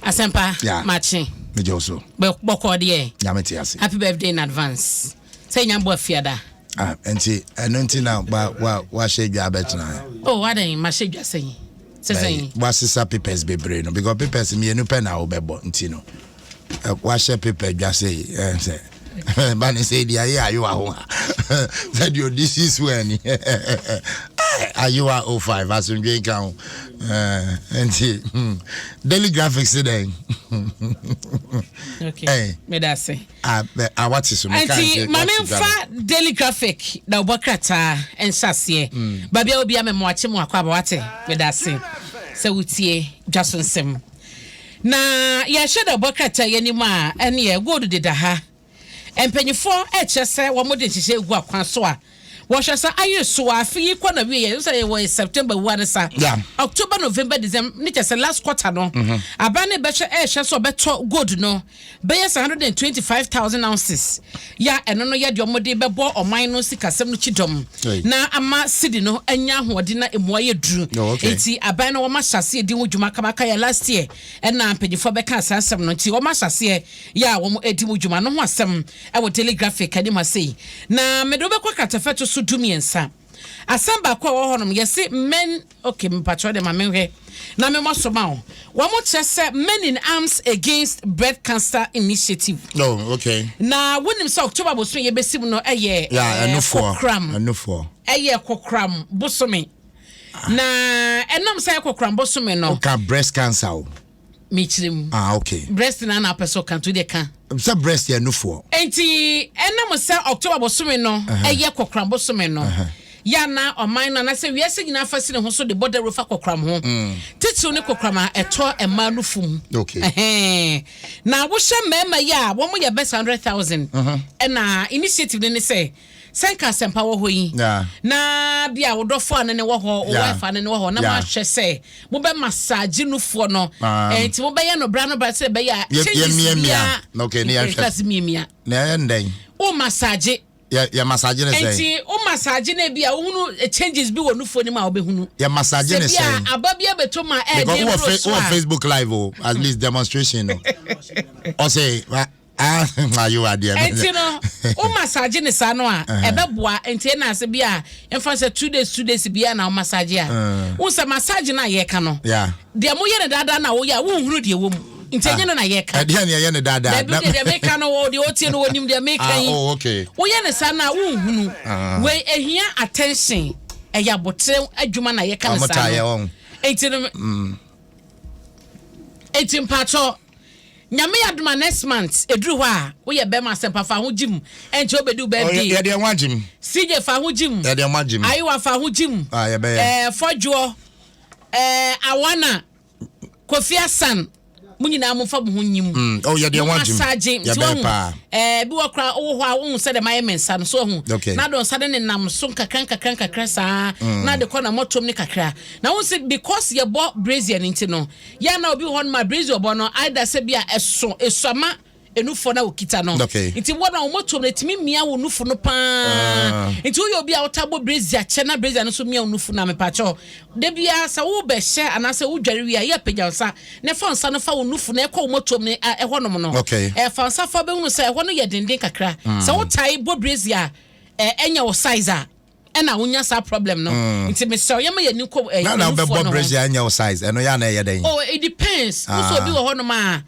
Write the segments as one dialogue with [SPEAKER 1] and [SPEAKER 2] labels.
[SPEAKER 1] Asɛmpa.
[SPEAKER 2] Yeah.
[SPEAKER 1] Makye.
[SPEAKER 2] Megye wo so.
[SPEAKER 1] Bɔkɔɔ deɛ.
[SPEAKER 2] Nyame te ase.
[SPEAKER 1] Happy birthday in advance. Sɛ nya bɔ afiada.
[SPEAKER 2] Ah, nti ɛno nti na wa wa wahyɛ dwa abɛtena.
[SPEAKER 1] Oh, adan mahyɛ dwa sɛn? Sɛ sɛn?
[SPEAKER 2] Wasesa papers bebree no because papers mmienu pɛ na wobɛbɔ nti no. Wahyɛ paper dwa sɛ sɛ ba ne sɛ di ayɛ ayewa ho ha sɛ deɛ ɔdi si so ani ayewa 05 asomdwe nka ho nti Daily Graphics dɛn?
[SPEAKER 1] Okay, meda ase.
[SPEAKER 2] Awate so.
[SPEAKER 1] Nti ma memfa Daily Graphic na wobɔ krataa nhyɛ aseɛ. Baabi a wobia memmoakye mu akɔ aba wate. Meda ase sɛ wotie dwa so nsɛm. Na yɛhwɛ dɛ wobɔ krataa yi anim a, ɛneɛ gold deda ha. Mpanyinfoɔ ɛkyerɛ sɛ wɔn de nhyehyɛ egu akwan so a wɔhwɛ sɛ ayere so a afe yi kɔ na wie yɛ sɛ yɛwɔ September wua ne sa. October, November, December ne kyɛ sɛ last quarter no, aban ne bɛhwɛ ɛhwɛ sɛ ɔbɛtɔ gold no bɛyɛ sɛ 125,000 ounces ya. Ɛno no yɛ deɛ ɔmode bɛbɔ ɔman no sikasɛm no kyidɔm na ama cedi no anya ahoɔden na emu ayɛ duru. Nti aban no wɔn ahyɛ aseɛ di ho dwuma kamaka. Yɛ last year ɛna mpanyinfoɔ bɛka saa nsɛm no, nti wɔn ahyɛ aseɛ yɛ a wɔn adi mu dwuma no ho asɛm ɛwɔ Daily Graphic anim ase yi. Na mede wobɛkɔ kratafɛto so 13. Asɛm baako a ɛwɔ hɔnom yɛse men, okay, mpatwɛ de ma menhwɛ na memmɔ so ma wo. Wɔn kyerɛ sɛ Men in Arms Against Breast Cancer Initiative. Na wonim sɛ October bosome yɛbɛsi mu no ɛyɛ
[SPEAKER 2] ɛnufoɔ.
[SPEAKER 1] Kokram.
[SPEAKER 2] Ɛnufoɔ.
[SPEAKER 1] Ɛyɛ kokram bosome, na ɛnam sɛ ɛyɛ kokram bosome no,
[SPEAKER 2] Woka breast cancer o.
[SPEAKER 1] Mekyerɛ mu.
[SPEAKER 2] Ah, okay.
[SPEAKER 1] Breast na apɛ sɛ ɔka nto deɛ ka.
[SPEAKER 2] Sɛ breast yɛ nufoɔ.
[SPEAKER 1] Nti ɛnam sɛ October bosome no ɛyɛ kɔkram bosome no, yɛ na ɔman no anaasɛ wiase nyinaa fa si ne ho so de bɔ dawuro fa kɔkram ho, titiriw ne kɔkram a ɛtɔ mmaa no fum. Ɛhɛn. Na wohyɛ mmarima yi a wɔn yɛ bɛsɛ 100,000, ɛna initiative no ne sɛ nka asɛmpa wɔ hɔ yi na bi a wodɔfo a ne ne wɔ hɔ, wo wife a ne ne wɔ hɔ, na moahwɛ sɛ mobɛ massage nufoɔ no.
[SPEAKER 2] Ah.
[SPEAKER 1] Nti mobɛyɛ no bra no bra sɛ ɛbɛyɛ a changes
[SPEAKER 2] yɛ miamia.
[SPEAKER 1] biara.
[SPEAKER 2] Okay, ne yɛhwɛ.
[SPEAKER 1] Class miamia.
[SPEAKER 2] Na ɛyɛ ndɛn?
[SPEAKER 1] Wo massage.
[SPEAKER 2] Yɛ massage ne sɛn?
[SPEAKER 1] Nti wo massage no bi a wohunu changes bi wɔ nufoɔ no mu a wobɛhunu.
[SPEAKER 2] Yɛ massage ne
[SPEAKER 1] sɛ bi
[SPEAKER 2] sɛn?
[SPEAKER 1] A aba bi abɛtɔ mu a
[SPEAKER 2] Because
[SPEAKER 1] ɛɛden
[SPEAKER 2] wowɔ
[SPEAKER 1] boro so
[SPEAKER 2] wowɔ
[SPEAKER 1] a
[SPEAKER 2] Facebook Live o, at least demonstration no ɔsɛ ah, ayo adeɛ.
[SPEAKER 1] Nti no wo massage ne saa no a ɛbɛboa. Nti ɛna ase bi a ɛmfa sɛ 2 days 2 days bia na wo massage a, wo sɛ massage no a yɛka no, deɛ moyɛ ne daadaa na woyɛ a wonhunu deɛ wɔ mu, nti ɛnyɛ no na yɛka.
[SPEAKER 2] Ɛdeɛ ne ɛyɛ ne daadaa?
[SPEAKER 1] Dabi, deɛ meka no wɔ deɛ ɔtie no wɔnim deɛ meka yi.
[SPEAKER 2] Oh, okay.
[SPEAKER 1] Woyɛ ne saa no a wonhunu. Wei ehia attention, ɛyɛ abotire adwuma na yɛka ne
[SPEAKER 2] Ɔmo
[SPEAKER 1] saa
[SPEAKER 2] taa yɛ
[SPEAKER 1] no.
[SPEAKER 2] wɔn.
[SPEAKER 1] Nti no, nti mpatsɔ, Nyame yɛ adoma, next month eduru hɔ a, woyɛ bɛrima, asɛmpa fa ho gyim, ɛnkyɛ wobɛdi wo birthday.
[SPEAKER 2] Yɛde ɛho agyim.
[SPEAKER 1] CJ fa ho gyim.
[SPEAKER 2] Yɛde ɛho agyim.
[SPEAKER 1] Ayewa fa ho gyim.
[SPEAKER 2] Ah, yɛbɛyɛ.
[SPEAKER 1] Fɔdwoɔ, Awana Kofi Asan, mo nyinaa momfa mo ho nyim.
[SPEAKER 2] Oh, yɛde ɛho agyim.
[SPEAKER 1] Massage nti
[SPEAKER 2] Yɛbɛyɛ
[SPEAKER 1] wahu
[SPEAKER 2] paa.
[SPEAKER 1] Bi wɔ kora wowɔ hɔ a wohu sɛ dɛ mayɛ me nsa no so wahu na de nsa de nenam so nkakra nkakra nkakra saa na de kɔ na mɔtom ne kakra na wohu sɛ because yɛbɔ brazier no nti no yɛ na obi wɔ hɔ no ma brazier ɔbɔ no either sɛ bi a ɛso ɛsuama enufoɔ na okita no. Nti wɔn a wɔn tom no etumi mia wɔn nufu no paa. Nti woyɛ obi a wɔta bɔ brazier kyɛ na brazier no nso mia wɔn nufu na mepakyɛw de bia sɛ wobɛhyɛ anaasɛ wodware wie a, yɛ pagya nsa na fa nsa no fa wɔn nufu na ɛkɔ wɔn tom no ɛhɔ nom no. Ɛfa nsa fa bɛhunu sɛ ɛhɔ no yɛ denden kakra. Sɛ wotae bɔ brazier a ɛnyɛ wɔ size a ɛna wonya saa problem no. Nti mesrɛ wo, yɛma yɛni kɔ
[SPEAKER 2] Na
[SPEAKER 1] nufoɔ
[SPEAKER 2] wobɛbɔ
[SPEAKER 1] no ho.
[SPEAKER 2] brazier nyɛ wo size, ɛno yɛ ana ɛyɛ dɛn?
[SPEAKER 1] Oh, it depends.
[SPEAKER 2] Ah.
[SPEAKER 1] Wosɛ obi wɔ hɔnom a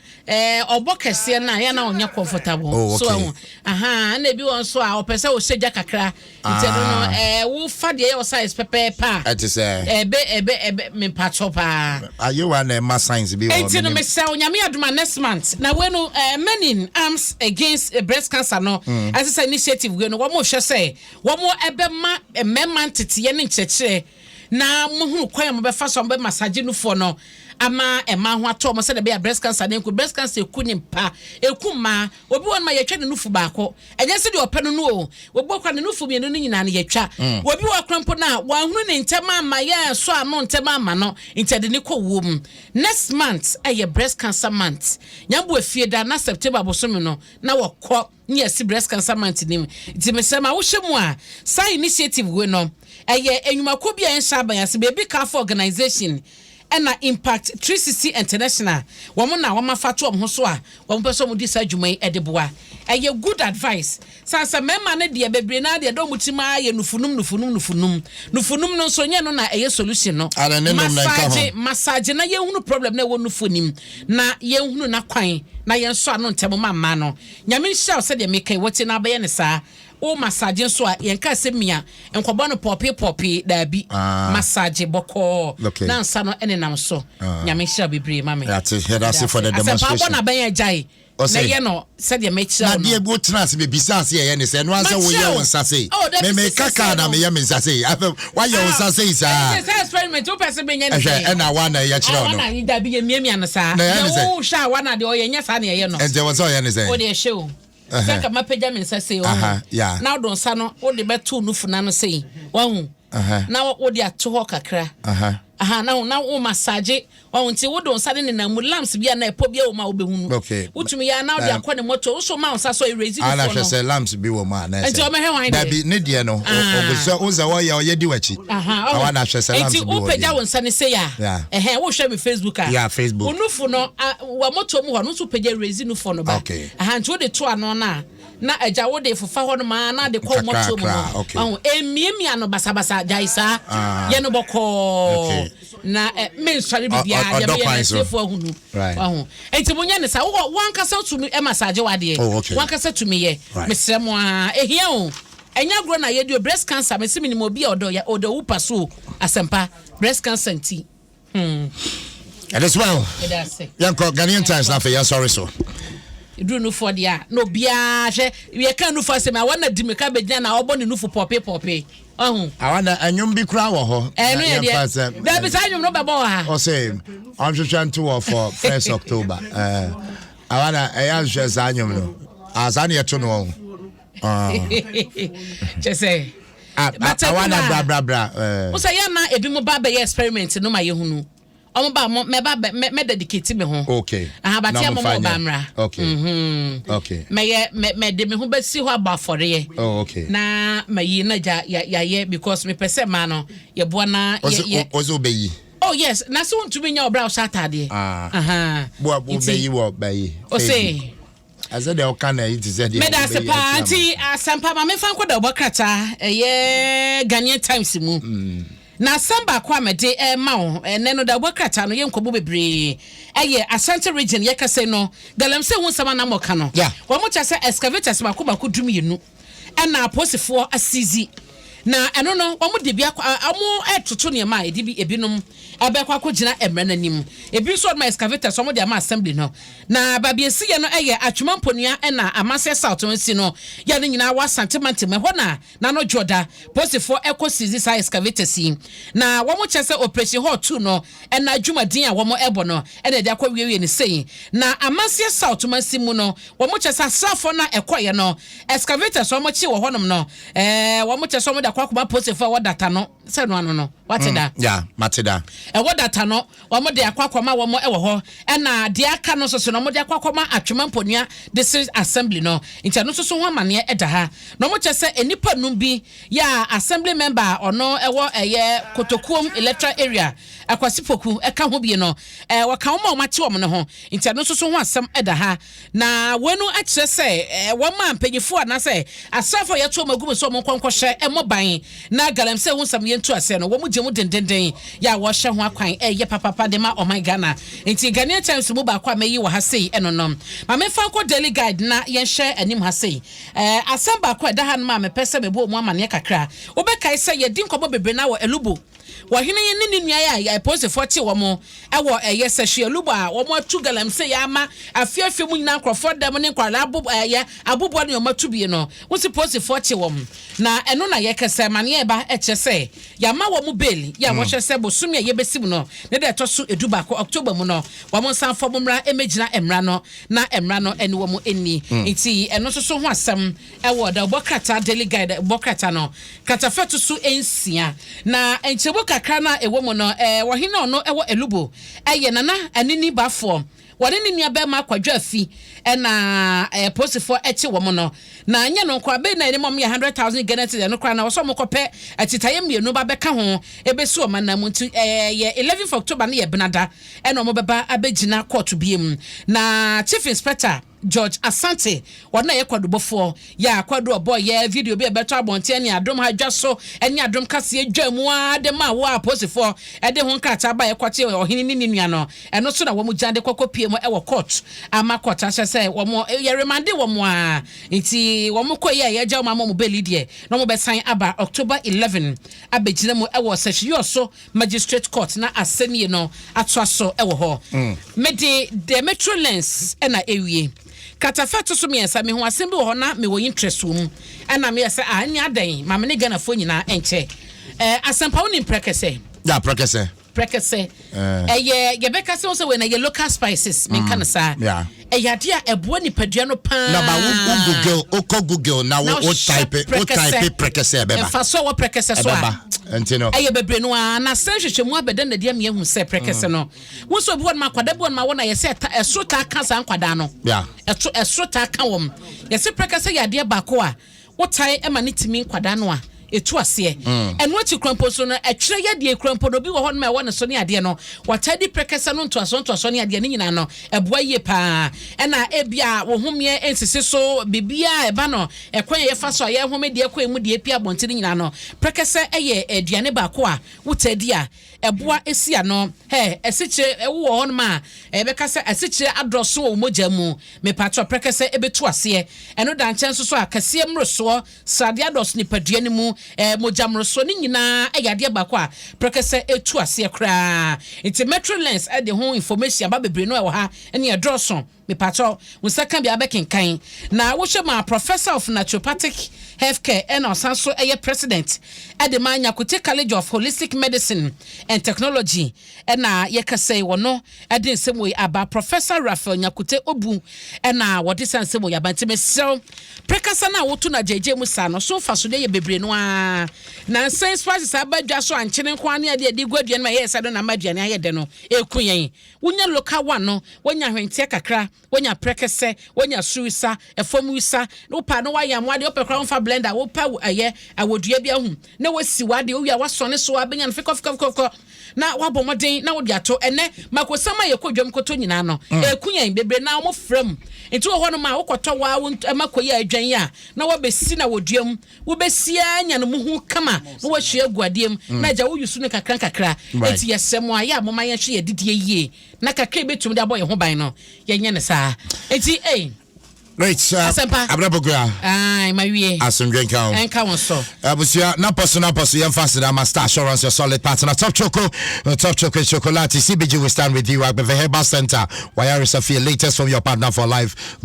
[SPEAKER 1] ɔbɔ kɛseɛ no a yɛ na ɔnyɛ comfortable. So ɛho aha ɛna ebi wɔ nso a ɔpɛ sɛ ɔhyɛ gya kakra, nti ɛno no wofa deɛ ɛyɛ wɔ size pɛpɛɛpɛ a
[SPEAKER 2] Ɛte sɛ
[SPEAKER 1] ɛbɛ ɛbɛ ɛbɛ mepatɔ paa.
[SPEAKER 2] Ayewa na ɛma science bi wɔ
[SPEAKER 1] Nti no
[SPEAKER 2] menim.
[SPEAKER 1] mesrɛ wo, Nyame adoma, next month na wei no Men in Arms Against Breast Cancer no, ɛsɛ sɛ initiative wei no wɔn hwɛ sɛ wɔn ɛbɛma mmarima nteteyɛ ne nkyerɛkyerɛ na mohunu kwan a mobɛfa so a mobɛ massage nufoɔ no ama ɛma ho atɔ mo sɛdeɛ ɛbɛyɛ a breast cancer ne nku. Breast cancer eku ne mpa, eku mmaa. Obi wɔ no ma yɛtwa ne nufu baako, ɛnyɛ sɛ deɛ ɔpɛ no no o. Obi wɔ kora ne nufu mmienu no nyinaa no yɛtwa. Obi wɔ kora mpo no a wɔahunu ne ntɛm ama yɛn so ano ntɛm ama no, nti ɛde ne kɔ wuo mu. Next month ɛyɛ Breast Cancer Month. Nyambo efie da na September bosome no na wɔkɔ ne yɛsi Breast Cancer Month nim. Nti mesrɛ ma wohyɛ mu a saa initiative wei no ɛyɛ enyumakuo bi a ɛnhyɛ aban ase, beebi kafo organization. Ɛna Impact 360 International wɔn na wɔn afa to wɔn ho so a wɔn pɛ sɛ wɔn di saa dwuma yi de boa. Ɛyɛ good advice. San sɛ mmarima no deɛ bebree naa deɛ ɛdɔ wɔn tirim ara yɛ nufunum nufunum nufunum. Nufunum no nso nyɛ no na ɛyɛ solution no.
[SPEAKER 2] Ara ne nom na nka ho.
[SPEAKER 1] Massage massage na yɛnhunu problem na ɛwɔ nufu nim na yɛnhunu n'akwan na yɛnsɔ ano ntɛm ma mmaa no. Nyame nhyira wo sɛdeɛ meka yi wote na abɛyɛ no saa. Wo massage nso a yɛnka sɛ mia nkɔbɔ no pɔɔpee pɔɔpee daabi.
[SPEAKER 2] Ah.
[SPEAKER 1] Massage bɔkɔɔ
[SPEAKER 2] Okay.
[SPEAKER 1] na nsa no nenam so.
[SPEAKER 2] Ah.
[SPEAKER 1] Nyame nhyira wo bebree ma me.
[SPEAKER 2] Yɛate, yɛda ase for the
[SPEAKER 1] Asɛmpa abɔ
[SPEAKER 2] demonstration.
[SPEAKER 1] no abɛn agyae
[SPEAKER 2] Ɔse,
[SPEAKER 1] na yɛ no sɛdeɛ mekyerɛ
[SPEAKER 2] na
[SPEAKER 1] wo no.
[SPEAKER 2] deɛ wotena ase bebisa ase ɛyɛ ne sɛ ɛno ara sɛ
[SPEAKER 1] Makyerɛ
[SPEAKER 2] woyɛ
[SPEAKER 1] wo.
[SPEAKER 2] wo nsa sei.
[SPEAKER 1] Oh, dabi,
[SPEAKER 2] Me
[SPEAKER 1] sisi
[SPEAKER 2] meka kaa
[SPEAKER 1] sei
[SPEAKER 2] na
[SPEAKER 1] no.
[SPEAKER 2] meyɛ me nsa sei. Afei woayɛ wo
[SPEAKER 1] Ah,
[SPEAKER 2] nsa sei saa.
[SPEAKER 1] ɛnti sɛ experiment wopɛ sɛ menyɛ ne
[SPEAKER 2] Ɛhwɛ
[SPEAKER 1] sɛn?
[SPEAKER 2] ɛna wa na ɛyɛ kyerɛ
[SPEAKER 1] Ah,
[SPEAKER 2] wo no.
[SPEAKER 1] wana dabi yɛ miamia no saa.
[SPEAKER 2] Na ɛyɛ ne
[SPEAKER 1] Deɛ
[SPEAKER 2] sɛn?
[SPEAKER 1] wohwɛ a wana deɛ ɔyɛ nyɛ saa na ɛyɛ no.
[SPEAKER 2] Ɛnti ɛwɔ sɛ ɔyɛ ne sɛn?
[SPEAKER 1] Wo deɛ hwɛ o. Sɛ nka mapagya me nsa sei, wahu. Na wode nsa no wode bɛto nufu no ano sei, wahu. Na wode ato hɔ kakra. Aha, na na wo massage, wahu. Nti wode nsa no nenam mu, lumps bi a na ɛpɔ bi wɔ mu a wobɛhunu.
[SPEAKER 2] Okay.
[SPEAKER 1] Wotumi yɛ a na wode akɔ ne mɔto, wo so ma wo nsa so erase nufoɔ no.
[SPEAKER 2] Ana hwɛ sɛ lumps bi wɔ mu a na ɛsɛ.
[SPEAKER 1] Nti ɔmɛhwɛ hwan deɛ?
[SPEAKER 2] Dabi, ne deɛ no, ɔbɛsɛ wo sɛ wɔyɛ ɔyɛ di w'akyi.
[SPEAKER 1] Aha,
[SPEAKER 2] Awa na hwɛ sɛ lumps bi wɔ
[SPEAKER 1] Nti wopagya wo nsa no sei a, ɛhɛn, wohwɛ me Facebook a.
[SPEAKER 2] Yeah, Facebook.
[SPEAKER 1] Wo nufu no, wɔ mɔto mu hɔ no, nso pagya erase nufoɔ no ba.
[SPEAKER 2] Okay.
[SPEAKER 1] Aha, nti wode to ano no a, na agya wode fofa hɔ nom a na de kɔ mɔto mu no.
[SPEAKER 2] Okay.
[SPEAKER 1] Ɔho, emiamia no basabasa, gyae saa.
[SPEAKER 2] Ah.
[SPEAKER 1] Yɛ no bɔkɔɔ.
[SPEAKER 2] Okay.
[SPEAKER 1] Na mensɔre biribiara, deɛ
[SPEAKER 2] Ɔdɔ
[SPEAKER 1] meyɛ no
[SPEAKER 2] kwan so.
[SPEAKER 1] atiefoɔ ahunu.
[SPEAKER 2] Right.
[SPEAKER 1] Ɔho. Nti monyɛ ne saa. Wowɔ wankasa tumi massage w'adeɛ.
[SPEAKER 2] Oh, okay.
[SPEAKER 1] Wankasa tumi yɛ.
[SPEAKER 2] Right.
[SPEAKER 1] Mesrɛ mo a, ehia o. Ɛnyɛ agorɔ na yɛdi o. Breast cancer, mese menim obi a ɔdɔ ɔdɔ wu pa so o. Asɛmpa, breast cancer nti. Hmm.
[SPEAKER 2] It is well.
[SPEAKER 1] Meda ase.
[SPEAKER 2] Yɛnkɔ Ghanaian Times na afei yɛnsɔre so.
[SPEAKER 1] Duru nufoɔ deɛ a na obiara hwɛ yɛka nufoɔ asɛm a wɔn na di mmirika bɛgyina na ɔbɔ ne nufu pɔpe pɔpe ɔho.
[SPEAKER 2] Awa na ɛnwom bi koraa wɔ hɔ.
[SPEAKER 1] Ɛno yɛ deɛ dabi saa ɛnwom no bɛbɔ wɔ ha.
[SPEAKER 2] Ɔsɛ ɔnhwehwɛ nto wɔ for first October. Ɛɛ awa na ɛyɛ nhwɛ saa ɛnwom no. Ah saa na yɛto no ɔho.
[SPEAKER 1] Kyɛ sɛ.
[SPEAKER 2] Awa na bra bra bra.
[SPEAKER 1] Wosɛ yɛ na ebi mo ba bɛyɛ experiment no ma yɛhunu. Ɔmo ba mo mɛba bɛ mɛ mɛ dedicate me ho.
[SPEAKER 2] Okay.
[SPEAKER 1] Aha but
[SPEAKER 2] Na
[SPEAKER 1] yɛ
[SPEAKER 2] ɔmo
[SPEAKER 1] mo
[SPEAKER 2] fa
[SPEAKER 1] mo ba
[SPEAKER 2] nyɛ.
[SPEAKER 1] mmra.
[SPEAKER 2] Okay.
[SPEAKER 1] Mhm.
[SPEAKER 2] Okay.
[SPEAKER 1] Mɛyɛ mɛ mɛ de me ho bɛsi hɔ abɔ afɔreɛ.
[SPEAKER 2] Oh, okay.
[SPEAKER 1] Na mayi na gya ya yayɛ because mepɛ sɛ mmaa no yɛboa na yɛ
[SPEAKER 2] Ɔsɛ
[SPEAKER 1] yɛ.
[SPEAKER 2] ɔsɛ ɔbɛyi.
[SPEAKER 1] Oh yes, na sɛ wontumi nyɛ ɔbra ɔhyɛ ataadeɛ.
[SPEAKER 2] Ah.
[SPEAKER 1] Aha.
[SPEAKER 2] Bo a
[SPEAKER 1] Nti
[SPEAKER 2] wobɛyi wɔ bɛyi.
[SPEAKER 1] ɔse.
[SPEAKER 2] Facebook. Ɛsɛ deɛ ɔka na ɛyi te sɛ deɛ
[SPEAKER 1] Meda ase
[SPEAKER 2] wobɛyi
[SPEAKER 1] paa
[SPEAKER 2] akyerɛ
[SPEAKER 1] nti asɛmpa ma memfa nkɔ dawubɔ krataa ɛyɛ Ghanaian Times mu. Na asɛm baako a mede rema wo ɛnɛ no dawubɔ krataa no yɛnkɔbɔ bebree ɛyɛ Ashanti region yɛkasa yi no galamsey ho nsɛm a na mɔka no.
[SPEAKER 2] Yeah.
[SPEAKER 1] Wɔn kyerɛ sɛ excavators baako baako 12 ɛna apolisifoɔ asizi na ɛno no wɔn de bi akɔ wɔn ɛtoto nneɛma a ɛde bi ebinom ɛbɛkɔ akɔgyina mmara no anim ebi nso wɔde ma excavators wɔn de ama assembly no. Na baabi a ɛsiiɛ no yɛ Atwima Mponua na Amanseɛ South no si no yɛ no nyinaa wɔ Asante mantam. Ɛhɔ na Nano Dwoda polisifoɔ kɔ sizi saa excavators yi. Na wɔn kyerɛ sɛ Operation Hall 2 no na dwumadin a wɔn bɔ no na ɛde akɔ wiewie no sei. Na Amanseɛ South mansin mu no wɔn kyerɛ sɛ asraafoɔ no a ɛkɔeɛ no excavators a wɔn kyee wɔ hɔnom no wɔn kyerɛ sɛ wɔn de akɔ akɔma polisifoɔ a ɛwɔ Data no sɛ no ano no wate da?
[SPEAKER 2] Yeah, mate da.
[SPEAKER 1] Ɛwɔ Data no Wɔde akɔ akɔma wɔn wɔ hɔ, ɛna deɛ aka no nso so no, wɔde akɔ akɔma Atwema Mponua District Assembly no. Nti ɛno nso so ho amaneɛ da ha. Na wɔkyerɛ sɛ nnipa nnum bi yɛ a Assembly member a ɔno wɔ ɛyɛ Kotokuom Electoral Area, Akwasi Poku ka ho bi no, wɔka wɔn a wɔakye wɔn no ho. Nti ɛno nso so ho asɛm da ha. Na wei no kyerɛ sɛ wɔmaa mpanyinfoɔ anaasɛ asraafoɔ a yɛato wɔn agu mu sɛ wɔn nkɔ nkɔhwɛ mmɔ ban na galamsey ho nsɛm yɛntu aseɛ no, wɔn gye mu dendenden yɛ a wɔhyɛ ho akwan ɛyɛ papapa de ma ɔman Ghana. Nti Ghanaian Times mu baako a mɛyi wɔ ha sei ɛno no. Ma memfa nkɔ Daily Guide na yɛnhwɛ anim ha sei. Ɛɛ asɛm baako a ɛda ha nom a mepɛ sɛ mebɔ mu amaneɛ kakra. Wobɛkae sɛ yɛadi nkɔmmɔ bebree no ara wɔ Elubo Ɔhene yi ne ne nua yi a apolisifoɔ kyee wɔn wɔ ɛyɛ Sahwi-Alubo a wɔatu galamsey ama afe afe mu nyinaa nkurɔfoɔ dɛm ne nkwadaa abo ɛyɛ aboboa ne wɔn atu bie no, wosi polisifoɔ kye wɔn. Na ɛno na yɛkasa amaneɛ ɛba ɛkyerɛ sɛ yɛama wɔn bail yi a wɔhwɛ sɛ bosome a yɛbɛsi mu no ne da ɛtɔ so 11 October mu no wɔn nsan fa wɔn mmra mmɛgyina mmara no na mmara no ne wɔn nni. Nti ɛno nso so ho asɛm Ɛwɔ dawubɔ krataa Daily Guide bɔ krataa no kratafa ɛto so nsia. Na nkyerɛmu kakra no a ɛwɔ mu no, ɔhene a ɔno wɔ Elubo yɛ Nana Anini Bafoɔ. Wɔne ne nua bɛrima Akwadwo Afi ɛna polisifoɔ ɛkye wɔn no. Na nyɛ no nko abɛyi na anim wɔn yɛ 100,000 Ghana cedis. Ɛno koraa na wɔsɛ wɔn kɔpɛ akyitaeɛ mmienu ba bɛka ho ebesi wɔn anan mu. Nti ɛyɛ 11 October no yɛ benada ɛna wɔn bɛba abɛgyina court biem. Na Chief Inspector George Asante, wɔn a yɛ kwadubɔfoɔ yɛ akwadu ɔbɔ yɛ video bi a ɛbɛtɔ abɔnten ne Adom ha dwa so ne Adom kaseɛ dwa mu a de ma wo a apolisifoɔ ɛde ho nkrataa ba ɛkɔkye ɔhene ne ne nua no, ɛno so na wɔn gya de kɔkɔ pie mu ɛwɔ court ama court ahyɛ sɛ wɔn yɛ remand wɔn a. Nti wɔn kɔ yi a yɛgya wɔn ama wɔn bail deɛ na wɔn bɛsan aba October 11 abɛgyina mu ɛwɔ Sɛhyiɔso Magistrate Court na asɛnnie no atoa so ɛwɔ hɔ. Mede The Metro Lens ɛna ewie katafa to so mmiɛnsa. Mehu asɛm bi wɔ hɔ na mewɔ interest wɔ mu ɛna meyɛ sɛ a ɛne adan maame ne Ghanafoɔ nyinaa ɛnkyɛ asɛmpa wo ne mprɛkɛsɛ.
[SPEAKER 2] Ya, prɛkɛsɛ.
[SPEAKER 1] Prɛkɛsɛ ɛyɛ yɛbɛka sɛ wo sɛ wei na yɛ local spices, menka no saa. Ɛyɛ adeɛ a ɛboa nipadua no paa.
[SPEAKER 2] Na ba wo Google, wokɔ Google na wo type, wo type prɛkɛsɛ, ɛbɛba.
[SPEAKER 1] Ɛfa so a wɔ prɛkɛsɛ so a
[SPEAKER 2] ɛbɛba nti no
[SPEAKER 1] ɛyɛ bebree no a na sɛ nhwehwɛmu abɛda na deɛ mmiɛhu sɛ prɛkɛsɛ no wo nso obi wɔ no ma akwadaa bi wɔ no ma wɔ na yɛsɛ ɛsoro taa ka saa nkwadaa no. Ɛto ɛsoro taa ka wɔm. Yɛsɛ prɛkɛsɛ yɛ adeɛ baako a wotae ɛma ne tumi nkwadaa no a ɛtu aseɛ. Ɛno akyi kura mpo so no ɛtwerɛ yɛ deɛ kura mpo no obi wɔ hɔ nom a ɛwɔ ne so ne adeɛ no watae di prɛkɛsɛ no ntoasoɔ ntoasoɔ ne adeɛ ne nyinaa no ɛboa yie paa. Ɛna ebia wo homeɛ nsisi so biribiaa ɛba no ɛkwan a yɛfa so a yɛhome deɛ kɔ emu deɛ pia abɔnten nyinaa no, prɛkɛsɛ ɛyɛ aduane baako a wotaa di a ɛboa esi ano. Hɛ, asikyire ɛwɔ hɔ nom a ɛbɛka sɛ asikyire adɔso wɔ mogya mu, mepatɔ prɛkɛsɛ ɛbɛtu aseɛ. Ɛno da nkyɛn nso so a kɛseɛ mmorosoɔ, sradeɛ adɔso nipadua no mu, mogya mmorosoɔ ne nyinaa ɛyɛ adeɛ baako a prɛkɛsɛ ɛtu aseɛ koraa. Nti Metro Lens ɛde ho information aba bebree no ɛwɔ ha ɛne ɛdɔɔso. Mepatɔ wo nsa ka bia bɛkenkan na wohyɛ ma Professor of Naturopathic Healthcare ɛna ɔsan so ɛyɛ president ɛde ma Nyakote College of Holistic Medicine and Technology ɛna yɛkasa yi wɔ no ɛde nsɛm wɔ yi aba. Professor Raphael Nyakote Obu ɛna wɔde sa nsɛm wɔ yi aba. Nti mesrɛw, prekasa no a woto no agyegye mu saa no so mfasodeɛ yɛ bebree no ara. Na nsɛn spices aba dwa so ankyene nko ara ne adeɛ de gu aduane ma ɛyɛ sɛ no na ama aduane ayɛ dɛ no ɛku yɛn. Wonya local one no, wonya ahwenteɛ kakra, wonya prɛkɛsɛ, wonya suwisa, ɛfam wisa na wopɛ no wayɛ amoadeɛ. Wopɛ koraa womfa blender, wopɛ ɛyɛ awodua bi ahu na wasi w'adeɛ. Wowie a wasɔne so a bɛnya no fikɔfikɔfikɔ na wabɔ mmɔden na wode ato. Ɛnɛ makosam a yɛkɔ dwam kɔtɔ nyinaa no ɛku yɛn bebree na wɔn frɛ mu. Nti wɔ hɔ nom a wokɔtɔ waa wo mako yi a adwan yi a na wabɛsi na wɔdua mu wobɛsia nya no muhu kama na wahyia agu adeɛ mu na agya woyi so no kakra nkakra. Enti yɛsrɛ mo a yɛ a moma yɛnhwɛ yɛ didie yie na kakra bɛtumi de abɔ yɛn ho ban no yɛnyɛ no saa. Enti ei.
[SPEAKER 2] Right,
[SPEAKER 1] Asɛmpa.
[SPEAKER 2] Abrabɔgura.
[SPEAKER 1] Ai, ma wie.
[SPEAKER 2] Asomdwe nka wo.
[SPEAKER 1] Ɛnka wo so.
[SPEAKER 2] Abusua, napɔ so yɛmfa aseda ma Star Assurance, your solid partner, Top Choco, Top Choco Chocolate, CBG, we stand with you, Agbeve Herbal Center, Wayarisa Fie, latest from your partner for life.